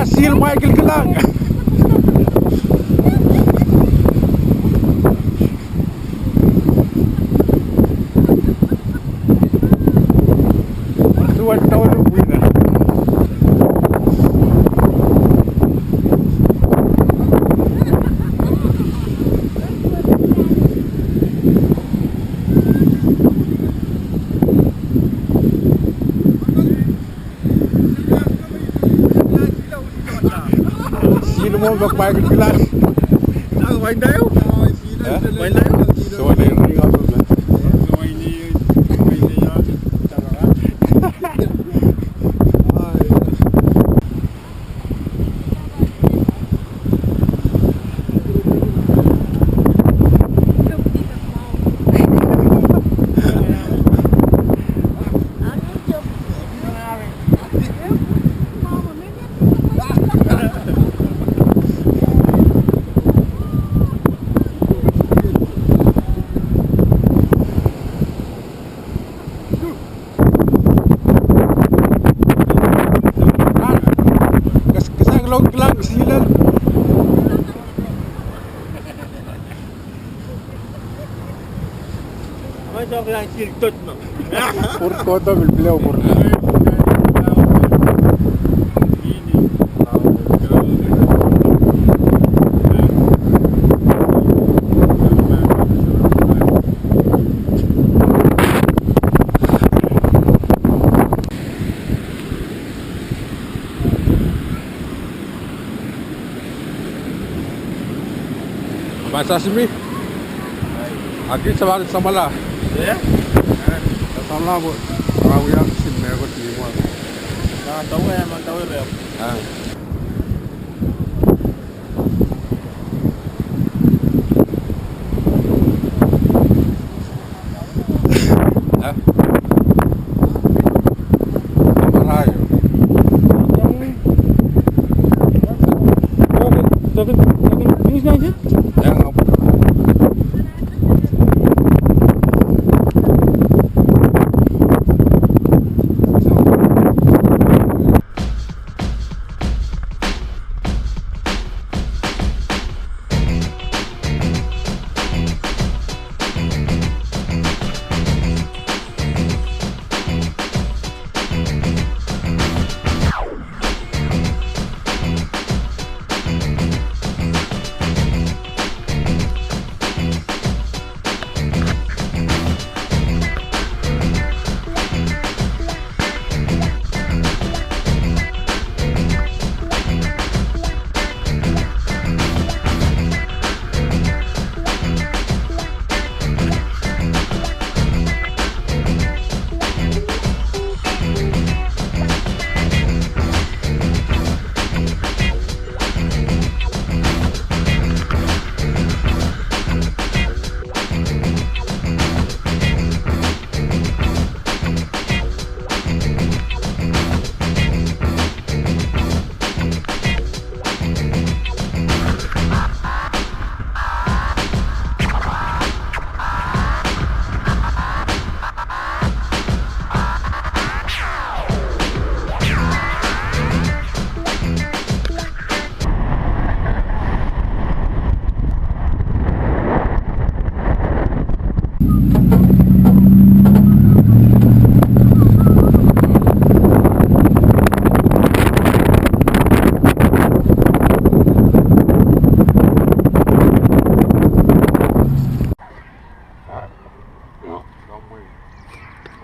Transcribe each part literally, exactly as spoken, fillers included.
Sil mwail kilkilang. Duwen taulu wina. Sil mwo me mwail kilkilang. Ang wain tayo? Eh? Wain tayo? So, wain tayo. Kes-, kesang long kilang silen. Pwurkohdo pil pil pwurkohdo. Pahn sasimi. Aki, se pahn samwala. Samwala pwe, ah, wia sin mehkot ni mwo. Ah.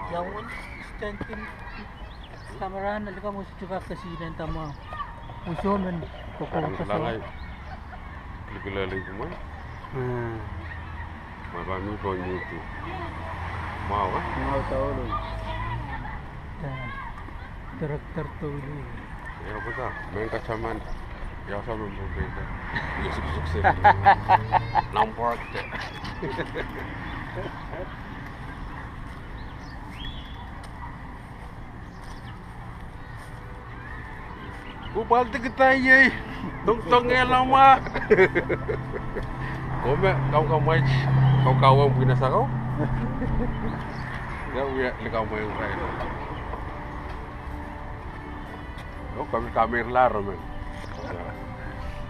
Yaun, sten kin. Kamera na likamw usu tuka kesilen tamwa. Uso men koko kesilen. Kilikilali kumwa. Hmm. Ma pahn mi pon YouTube. Mwahu, eh? Mwahu taulu. Eh, director taulu. Ia, pwehki mehn kataman. Ia, sa men pwehki. Ia, suksuk se. Nampak de. Kupwal dikida iei, tongtong e lamwa. Kome, kam kam wait, kam kam wait pwihn asa ko. Ia, wia, likamw wait. Lo, kami kamera la romen.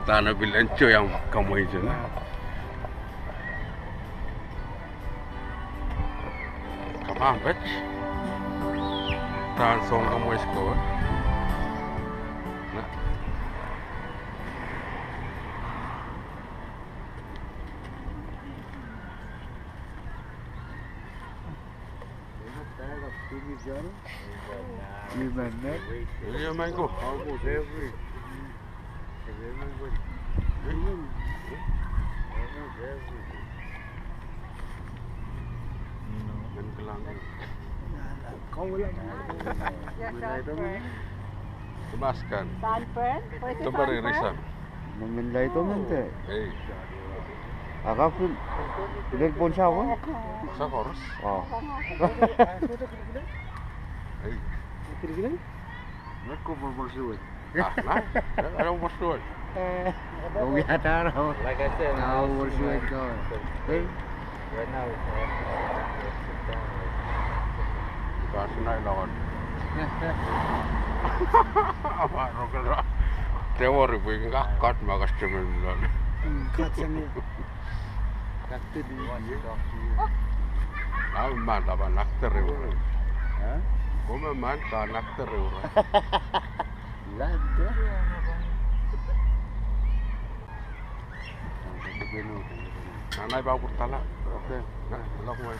Dahme pil enjoy ahmw kamweiso. Kamampet. Dahn soun kamweiso ko. Na. They have bag of two million. Even that. Almost every, everybody. Even, almost every. Tabaskan. Tabari risan. Namin light on mente. Ei. Aka pil, pil pohn sawa? Sa koaros. Oh. Ei. Mek ko por por suwed. Ah, na? Mek ko por suwed. Ko wiahda. Like I said, now por suwed ko. Ei. Right now, it's not. Pas na ilok. Apa rokela. Tewari pwe ngehi kat ma kastem en lon. Hmm, kat sani. Kat tedi. Au man, apa nakte reura. Huh? Ko me man ka nakte reura. Lande. Nanai pa pwurtala. Okay. Na, lok mai.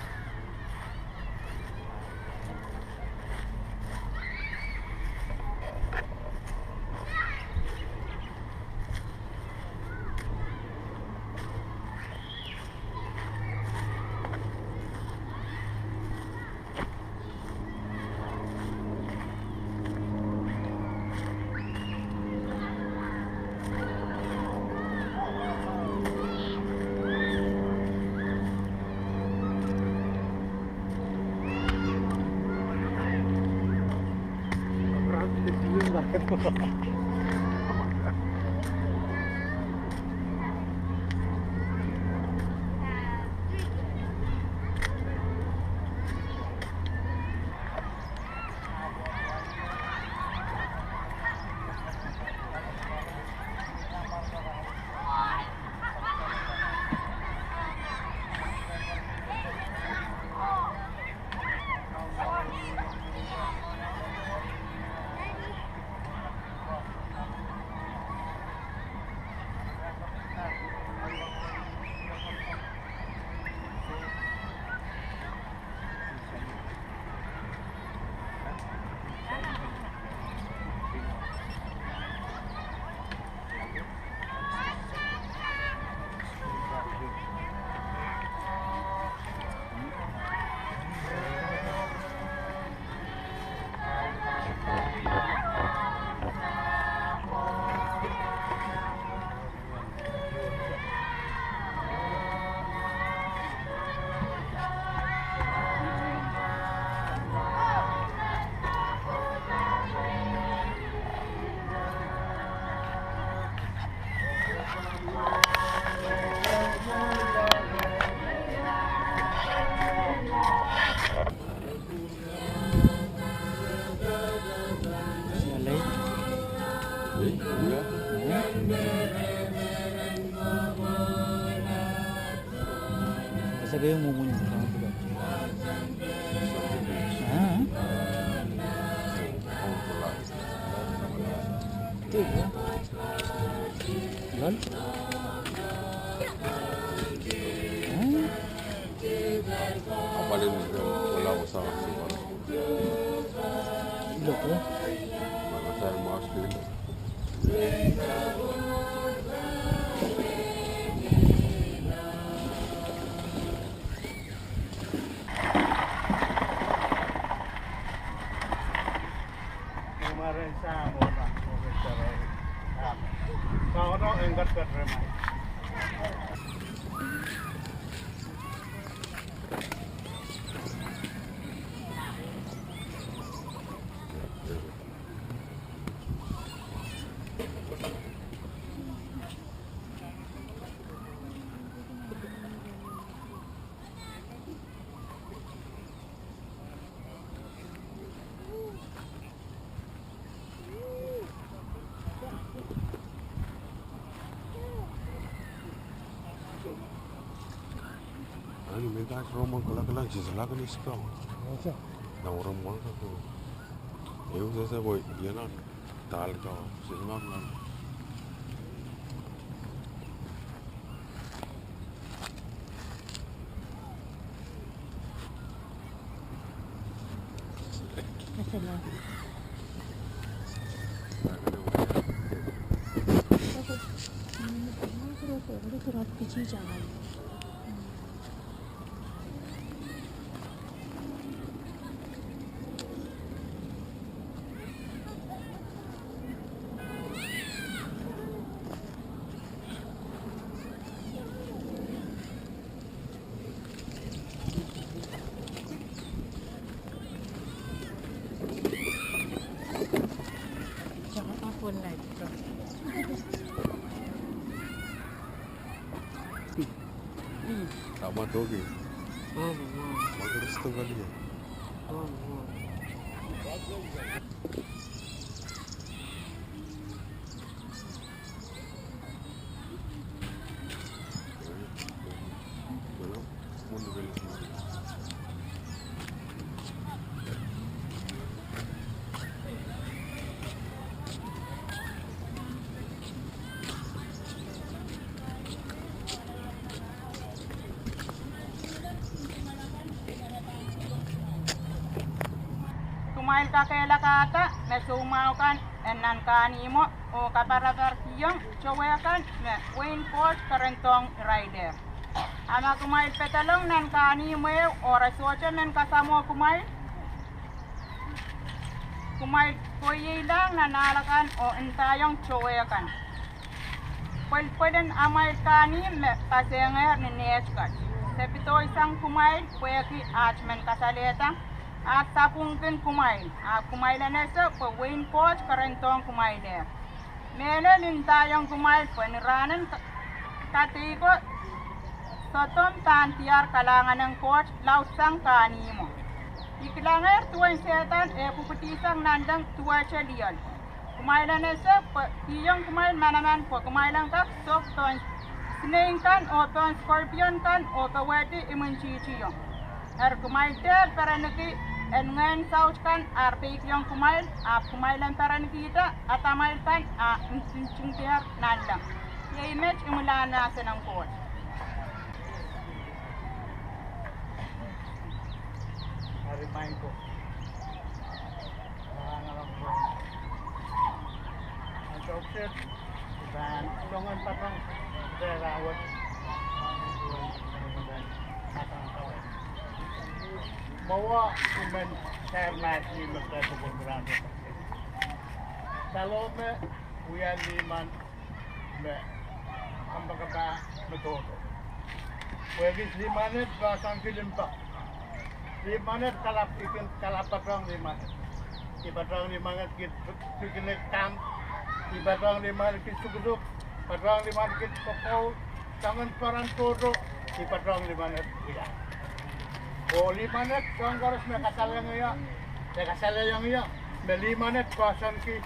Ni minta Roman kalakalak, Sises lak ni sito. Osa. Na Roman ka ko. Eu sese ko, ia nan. Tal ka, Sises lak nan. Sama toki. Makaris to kali. Kumwail kakehlakahda me soumwahu kan en nan kahnimwo oh kaparaparkihong towe kan me wehin Koht kerendohng irailehr. A ma kumwail pedolong nan kahnimwo ehu oh re sohte men kasamwo kumwail, kumwail koieilahng nan ahl akan oh ndaiong towe kan. Pwelpwelen amwail kahnimw me pasengehr ni neht kat. Se pedoisang kumwail pwehki aht men kasalehda, aht sapwungkin kumwail, ahpw kumwail en ese pwe wehin Koht kerendohng kumwailehr. Mehlel I ndaiong kumwail pwe ni rahnen ka-, kadeiko, Sodom pahn diar kalahngan en Koht laudsang kahnimwo. I kilangehr duwen Sehdan eh pwupwudisang nanleng duwehte lioal. Kumwail en ese pwe kihong kumwail manaman pwe kumwail en kak sok pohn snake kan oh pohn scorpion kan oh powehdi imwintihtiong. Eri kumwail dehr pereniki en ngehn saut kan ar peikiong kumwail, ahpw kumwail en perenikihda adamwail kan a ntingdier nanleng. Iei met imwilahnmahsen en Koht. Eri maing ko. Anahne sohte pahn soangen patehng, pahn rahnwet. Mwowe I men sair mahs me kepikirahnwet. Salome wia lihman me kompoakepah me tohto. Pwehki lihmanet poahsoanki limpoak. Lihmanet kalap, I kin kalap patohng lihmanet. I patohng lihmanet kin picnic camp. I patohng lihmanet kin sukusuk. Patohng lihmanet kin kokoul. Soangen peren tohto, I patohng lihmanet wia. Oh lihmanet soahng koaros me kasalehiong ie, me kasalehiong ie, me lihmanet poahsoanki,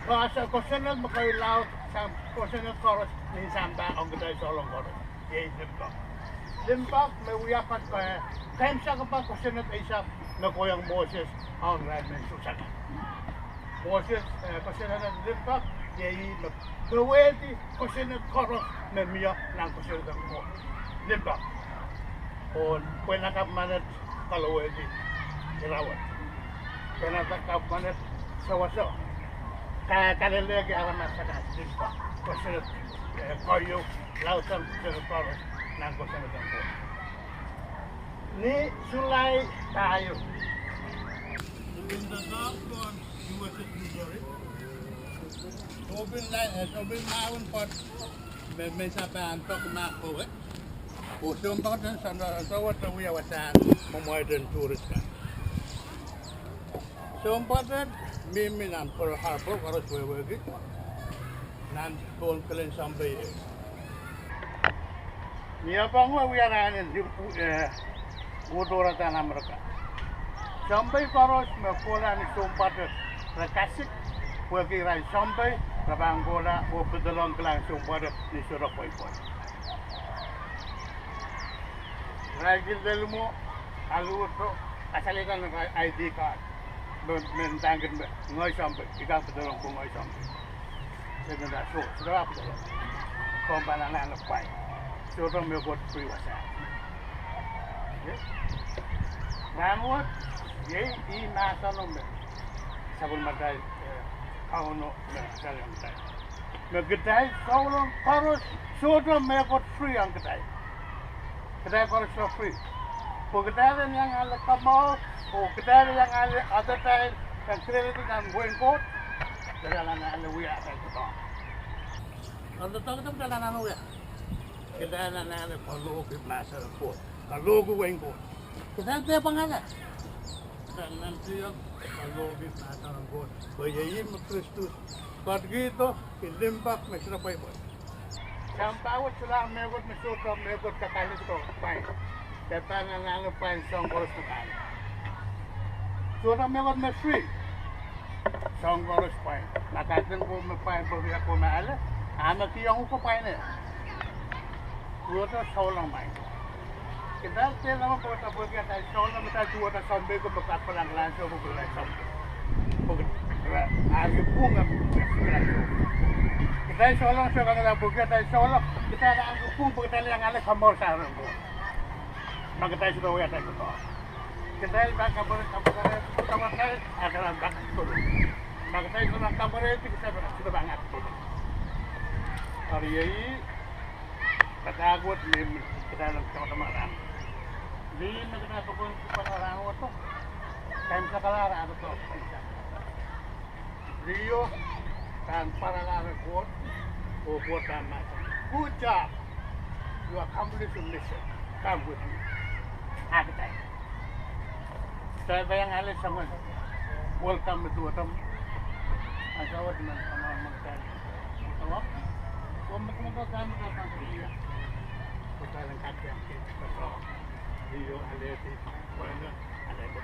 poahsoan kosonned me keieu laud sang kosonned koaros nin sampah ong kitail souleng koaros. Iei limpoak. Limpoak me wia pat, eh, keimwseklahn kosonned eisek me kohiong Moses ong irail mehn Suhs akan. Moses, eh, kosonned en limpoak, iei me powehdi kosonned koaros me mie nan kosonned en Koht. Limpoak. Oh pwehn kapw menet kalowehdi irair wet. Pwehn kapw menet sewese. Ka, kalelehki aramas akan limpoak. Kosonned, eh, keieu, laudsang kosonned koaros nan kosonned en Koht. Ni Sulai pahieu. Sohpei mahwen pwoat me, me sapan pahn pek ma kowe. Oh sounpaketen sampah, sohte wia wasahn mwomwohdiso en tourist kan. Sounpaketen mihmi nan Pearl Harbor, koaros wehwehki, nan pohn kelen sounpei. Ni apwang wia rahnen, eh, uhd oarada nan Amerika. Sounpei koaros me kohla ni sounpaketen, re kasik, pwehki irail sounpei, re pahn kohla oh pedolong kilang sounpaketen ni sohte pweipwei. Irail kin lel mwo, aluhdo, kasalehda nan I D card. Me, me ndahng kin me, ngehi sounpei, I kan pedolong pwe ngehi sounpei. Se me ndahng soh, sohte pahn pedolong. Komw pahn anahne pwain. Sohte mehkot free wasa. Okay? Rahnwet, iei ih mahseno me sapwellimatail, eh, Kauno me saliong kitail. Me kitail souleng koaros, sohte mehkot free ong kitail. Kitail koaros sohte free. Pwe kitail en iang ale komour, oh kitail iang ale adatail, kan kilelehdi nan wehin Koht, kitail anahne ale wia atail doadoahk. Ahn doadoahk kitail anahne wia. Kitail anahne kalohki mahsen en Koht. Kalohki wehin Koht. Kitail pahn ale. Kitail nantiong kalohki mahsen en Koht. Pwe iei ih me Kristus ketikihdo, ih limpoak me sohte pweipwei. Sampah wet solahr mehkot me sohte mehkot kakalek soh pwain. Kitail pahn anahne pwain soahng koaros me kahlap. Sohte mehkot me free. Soahng koaros pwain. Ma kaidehn komw me pwain pwe wia komw ale, a me kihong uhk pwain e. Duwehte souleng maing. Kitail dehr leme pwe kitail pwehki atail souleng, kitail duwehte sounpei ko me kak pahn kilang soh pwe kitail sounpei. Pwe kitail, ah, ahneki pwung me kitail soh. Kitail souleng soh kan kitail pwehki atail souleng, kitail ahneki pwung pwe kitail iang ale komour sang rehn Koht. Ma kitail sohte wia atail doadoahk. Kitail pahn kapwure, kapwure, kapwure, atail pahn kapwure. Ma kitail sohte pahn kapwurehdi, kitail pahn sohte pahn kapwure. Eri iei, padahk wet me, me kitail en tamataman rahn. Lih me kitail pokon pwukoa rahn wet o. Kaimwisekala rahn wet o. Liho pahn pwarala rehn Koht, oh Koht pahn mahsanih, "Good job. You accomplish your mission. Come with me." Ahpw kitail, kitail pahn iang ale soangen welcome me duwehte. Ahnsou wet men, men, men kitail, oh, men, men, men, kitail pahn kihong. Kitail en kak iang kihong. Liho alehdi, pwehn alehdi.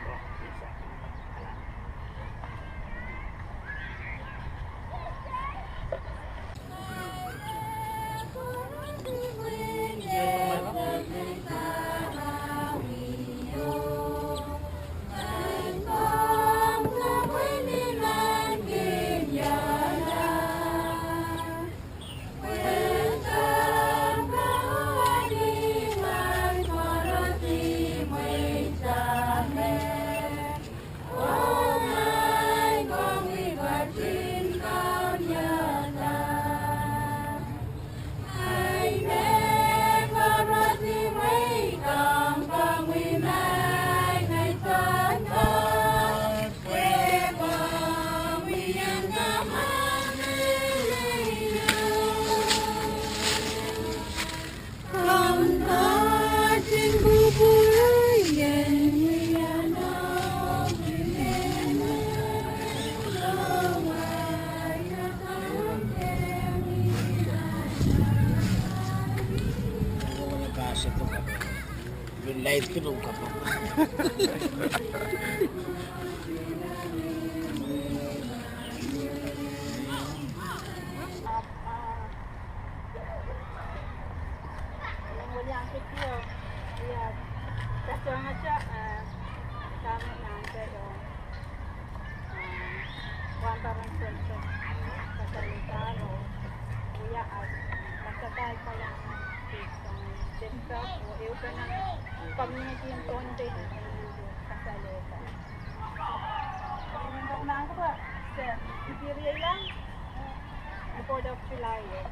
Fourth of July, eh, Fourth of July, eh,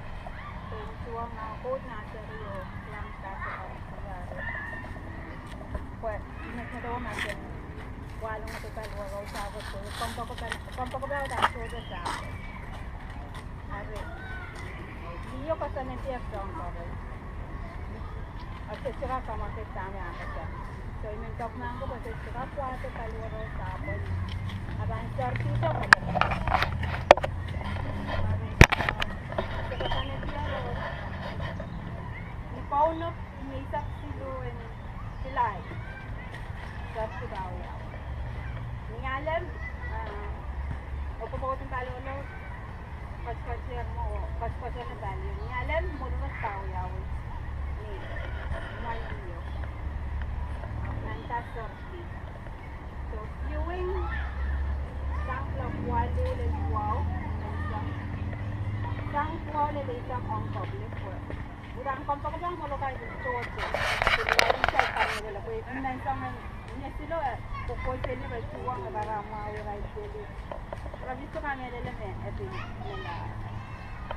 sohte wia me Koht nan seri oh kilang seri oh kilang. Pwe, inet me doh ma se, wahlong me pali wahlong seri oh, kompoakepahi, kompoakepahi kan sohte seri. Ari, liho koasoanehdi soahng koaros. Ahpw se sohte kak kamwakid dahme ah koasoan. So, I men doadoahk mahk pwe se sohte kak wahdo pali wahlong seri. Ahpw answer sito pali. Ari, se koasoanehdi soahng koaros. Ni Pohnpei, ni eisek siluh en July. Seri sohte kak wia. Ni Alem, ah, oh pwopwoud en pali wahlong, koasoakoasoia mwo, koasoakoasoia pali. Ni Alem, mwohn ros kak wiawi. Ni, mwail liho. Lel eisek ong public work. Uhdahn kompoakepeng Molokai pil tohto. Pil wai eisek pahn lelohng pwe menseng en, ine silo e, kokohseli re tuhwong e para mwahu e rai seli. Re pil sohte kamehlele me e pil mela.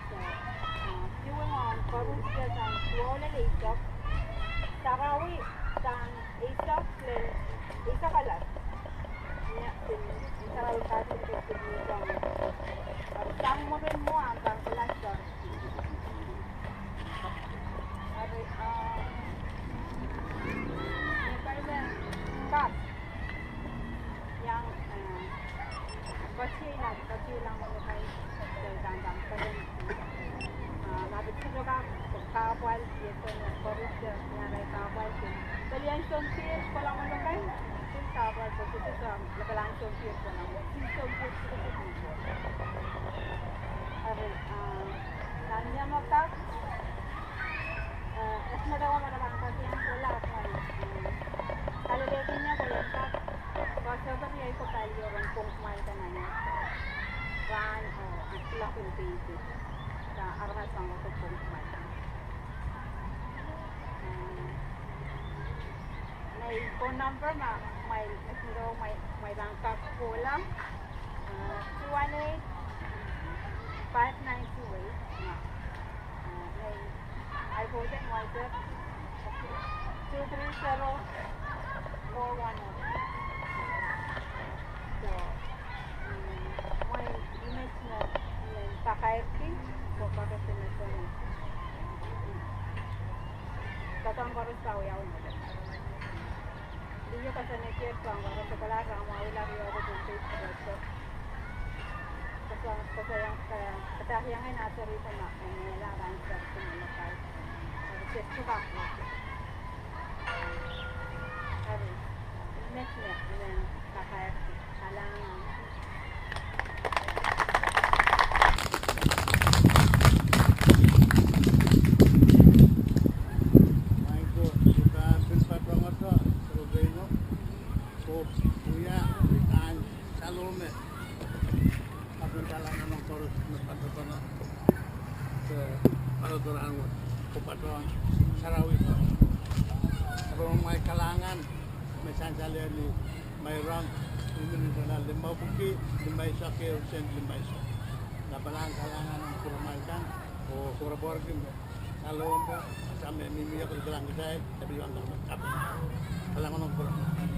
So, ah, viewing ong koaros sang duwau lel eisek. Sarawi sang eisek lel eisek alas. Ia, pil, sarawi katin pil pil sang. Sang mwurin mwo ahpw pahn kolas sang. Ari, ah, ni pahn me kak. Iang, eh, koasoia, koasoia Molokai, eh, sang sang, sang, ah, ma pil silo kak, kahpwal, ie, sang, koaros, eh, iang rai kahpwal, sang. Pelien sounpir kohla Molokai, pil kahpwal, pil sohte, lapalahn sounpir kohla, pil sounpir, pil sohte. Ari, ah, nan ia me kak, eh, esmada wa mala pahn kak iang kohla, eh, kalelehkin ia kohla kak, koasoia pil iei ko palio ron pwung kumwail kan nan ia. Rahn, oh, at lokin peiti. Sa aramas pahn ko pwung kumwail kan. Eh, nei phone number ma, mwail, esmada mwail, mwail pahn kak kohla. Uh, two one eight, five nine two eight. Uh, nei, I voted myself. Two three zero four one one. So, mm, mwail image me, me pakairki, ko pakairki me soni. Katon koaros pahn wiawi. Lih koasoanehdi sang koaros kohla sang mwahu lap ia ko pil pil koaros. Koasoan, koasoan iang, eh, koasoan iang en aseri sama, eh, mehla pahn seri sama lepai. Koaros tek suka. Ari, image me, me, pakairki. Kalahngan. Maing ko, I pahn pil patohwanohte, sohte pein o, ko, wia, I pahn salome. Kaping kalahngan ong koaros me patohwanohte. Se, patohwanohte, ko patohwan sarawi. Kaping mwail kalahngan, me sansal ni, mwail rong, imwin irail limau pwuki, limau eisek, ehu sent limau eisek. Lapalahn kalahngan ong kumwail kan, oh, koaros pwurki me. Salome, sang me mihmi ia kilkilang kitail, e pil wanda me kaping. Kalahngan ong kumwail.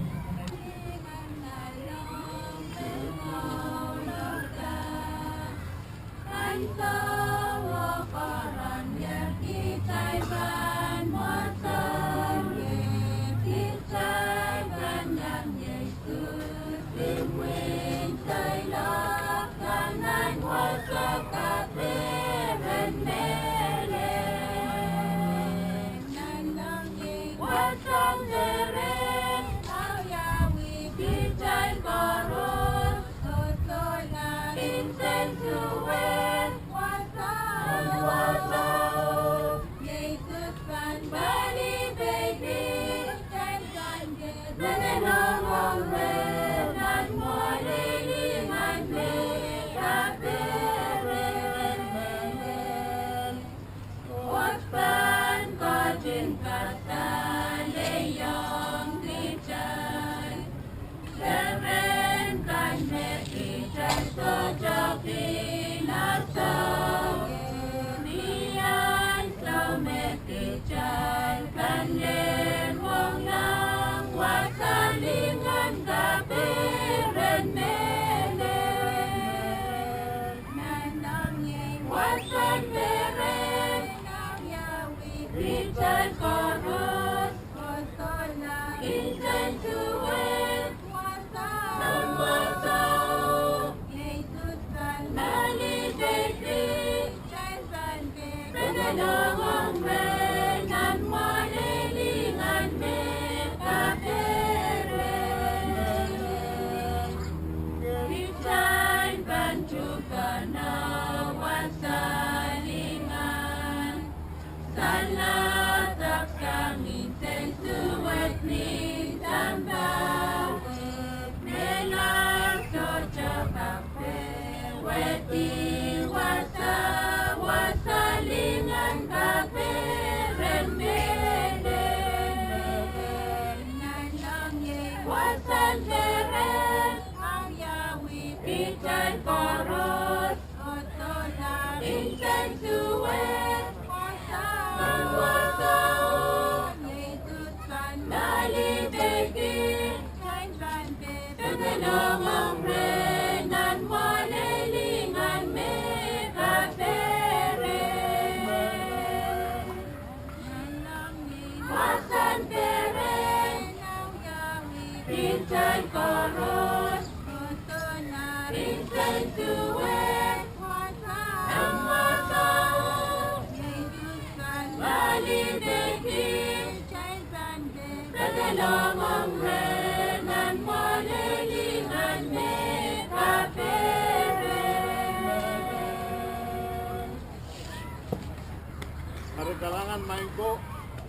Eri kalahngan maing ko,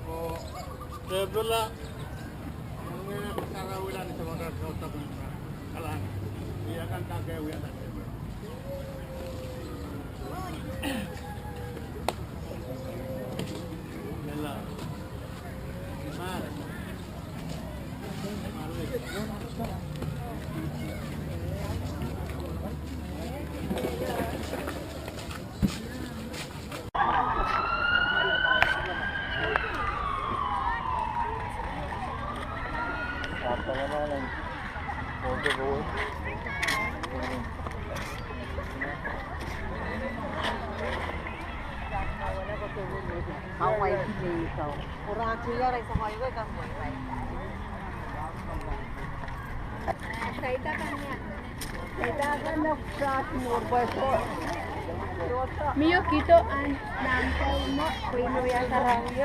oh tepila, mengei sarawi lel ni sewakar kau tapin kalahngan. Ia kan tak wia tak. Ella. Mar. Mar. Mie kihdo ahn Nahnken mwo, pwe ih wia sarawi.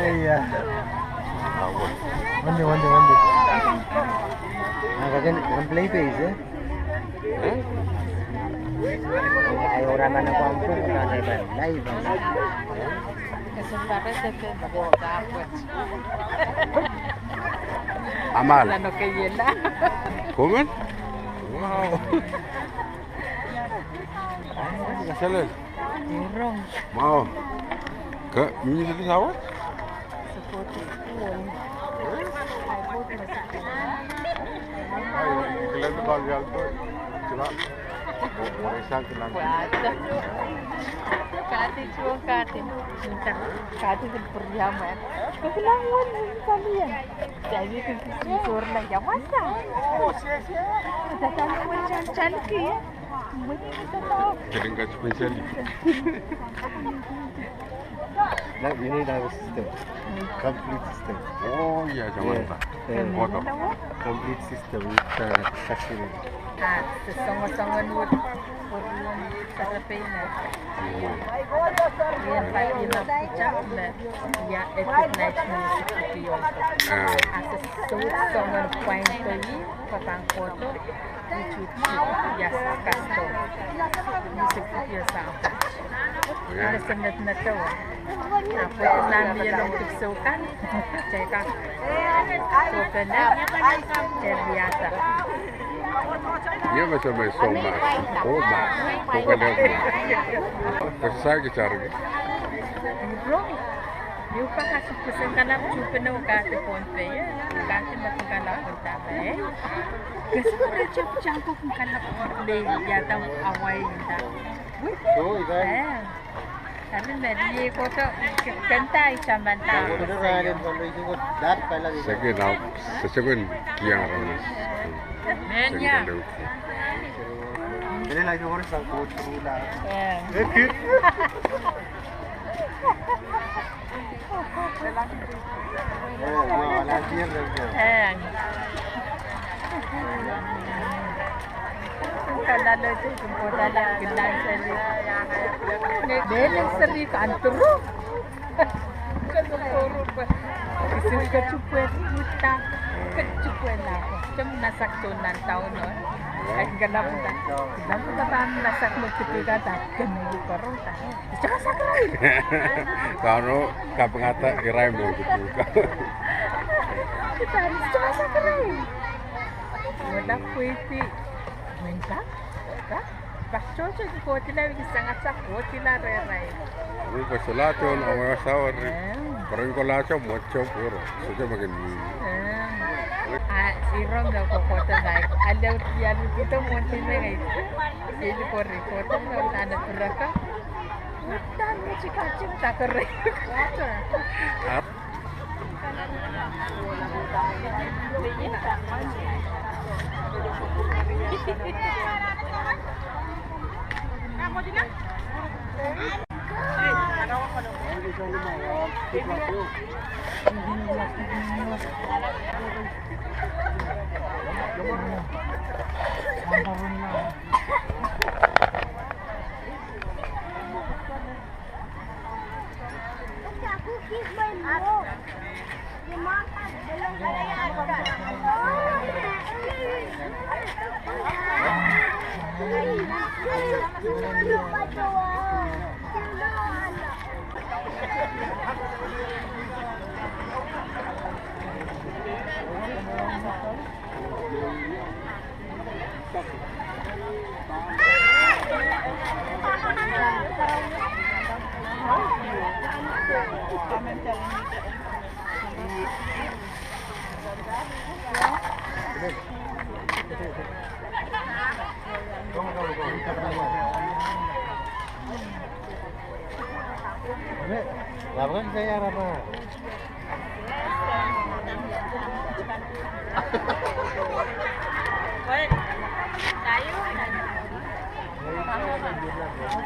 Iya. Wandi, wandi, wandi. Nah, kakan, kakan play base, eh? Ai, orang mana kampung, orang hebat. Live, live. Amal. Komen? Wow. Kaselel. Wow. Ke, mie seli sawa? Kiling kat spesial. Now you need our system. Complete system. Oh, ya, jangan tak. Complete system with, uh, cashew nut. Ah, sesongo-songo nut. Ien pahn ina pwutak me ia ethnic music video. Ah, sesongo-songo pwain toi, pahn kohdo. Ia sa custom. Music video sa. Ia sa met met wa. Ahpw nan mie long dipwisou kan. Teka. Kopene. Eriata. Ia me se me soma. Oma. Kopene. Pwehki saik sarik. Rong. Ieu pak a suk pesen kalap tupene oh kahte Pohnpei, eh? Kahte me pahn kalap Pohnpei, eh? Kese me re tap tangkok me kalap Pohnpei, ia dam Hawaii nda. Eh. Kami me rie kohdo, kenda i samanda. Second now, se second kiang ramas. Menia. Second. Eh. Mehlel seri kan turu. Kisin ketiket pwehki uhdahn, ketiket pwehki nahko. Kitail masak soh nan town o. Ai, kalahngan. Kalahngan pahn masak me kituka, tak kene koaros. Sewese karail. Kano kapingada irail me kituka. Kita sewese karail. Wala kweti. Menta. Ka. Pak sohte kohdi la, wiki sangasa kohdi la rehrail. Wiki solaton, awasawari. Em. Peren kolahso, mwohdiso pwuro. Sohte me kin mih. Em. A, irong da kohkohdo nai. Alu tialu tito mwohdi me ngai. Ili kori kohdo nai, tane puraka. Utan me chika chim takere. Ap.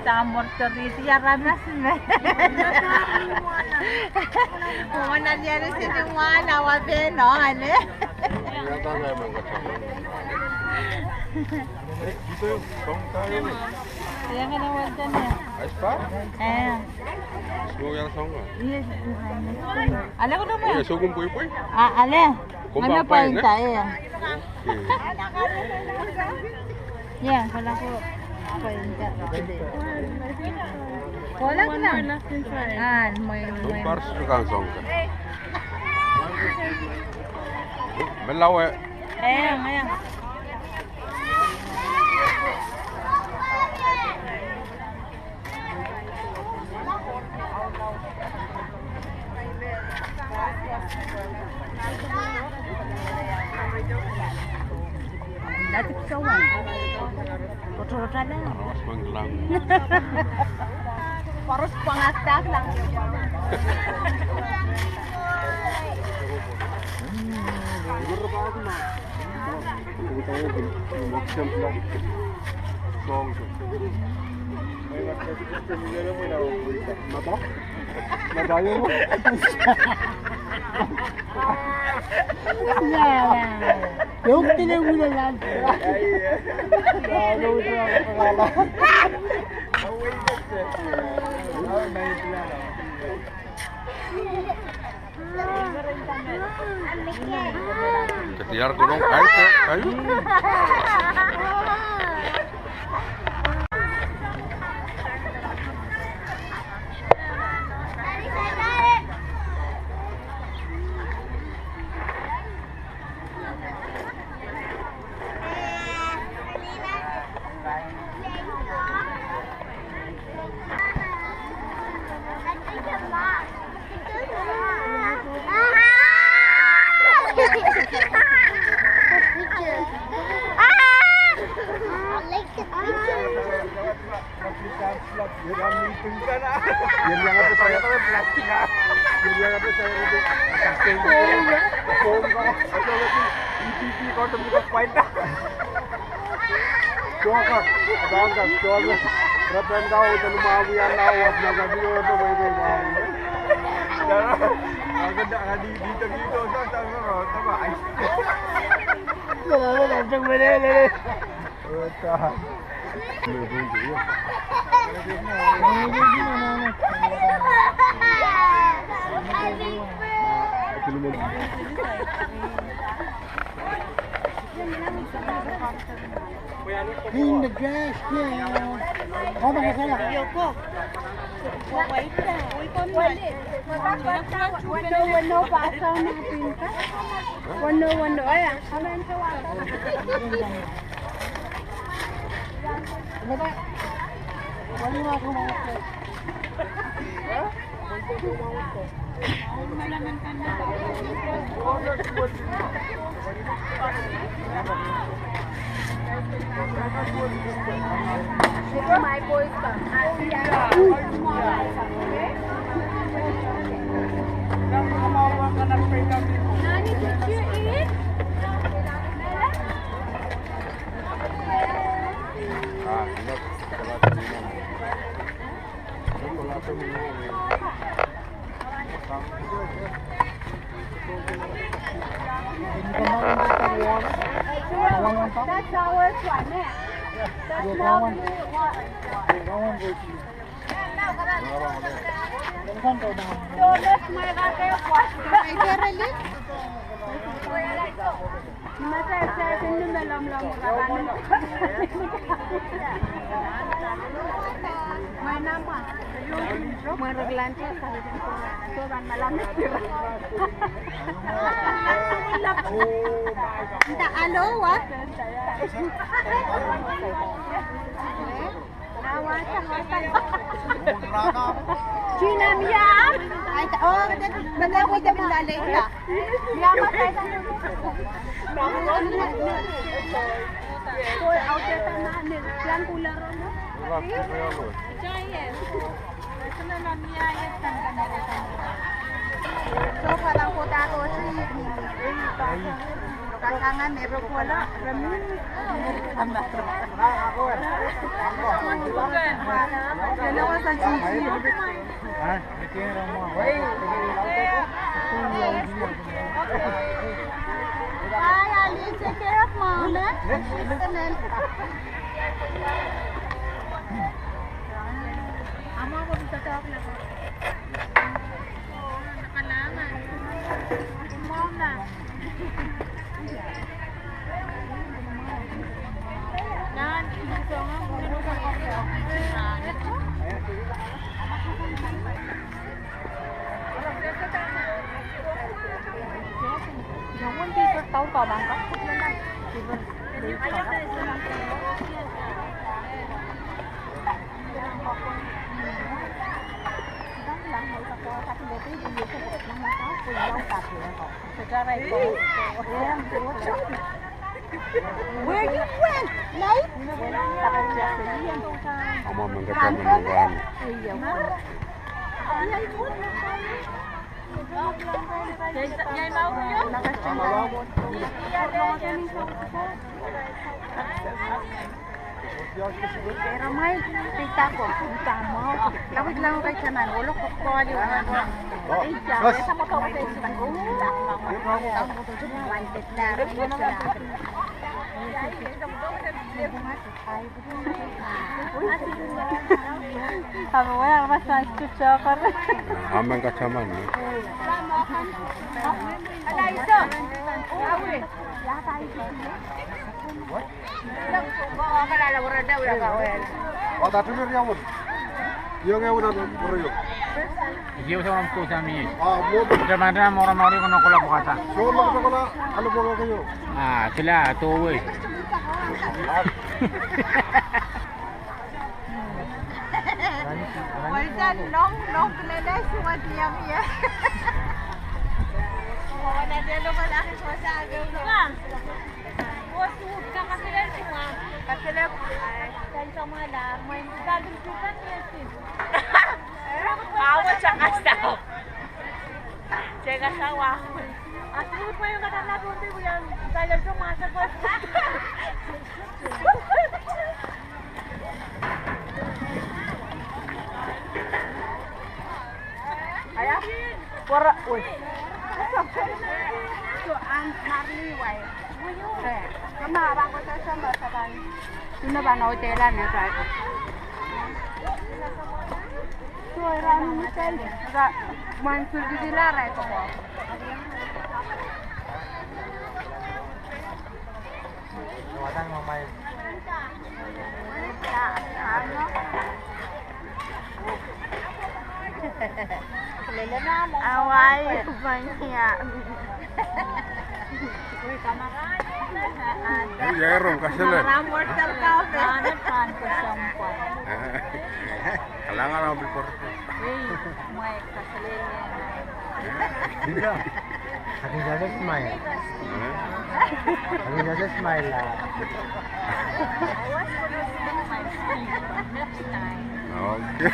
Samor teriti aramas me. Mwohn alialu sini mwahl, awa pehn ale. Ia ngana wahda ne? Aispa? Eh. Snow yang song ah? Yes. Ale ko dong. Oh, ya sokun pwipwi? Ah, ale. Ngana pwainda, eh. Okay. Ya, kala ko pwainda. Kala ko na. Ah, mwe, mwe. Pars kan song ka. Melawe. Eh, ya. Koaros pwangahda lang. Ketiar kolong, kayu, kayu. Clean the trash can. Hapa kasala. Yoko. Wano, wano, wano, eh. My boys come. Nani, did you eat? That's ours one, eh? That's lovely one. Hello, what? Gina, Mia. Ai, oh, betul, betul, betul, betul, ya. Mia, apa saya? Boy, out there, mana? Yang cooler, no? Giant. So, parang kota ko si, kasangan meron ko pala. Ano sa Gigi? Hi, Ali, take care of mom, eh? Mom, na. Where you went, mate? Ama mengkataman. Ama mengkataman. Iyo, ngehi wia nan pwurodo. Iyo, soangen ko sami. Ah, mwo. Teman teman moro mori kono kola pwukada. So, mwo kola, alo pwurodo. Ah, sila towe. Walisan long, long kilele suwat yam ya. Wana delo kalaki kosa ake ulo. Aya, wara, oi. So, an Marley wai. Eh, kama abang kota sama saban. Tuna bana hotel an ya sa. So, ira ni hotel, ira man sulgi dila rai ko. Hawaii, Pania. Ia rong kasele. Kalahngan ahmw pil koaros. Ih, mwein kaselehlie. Ih, akin sehse smile. Akin sehse smile la. Okay.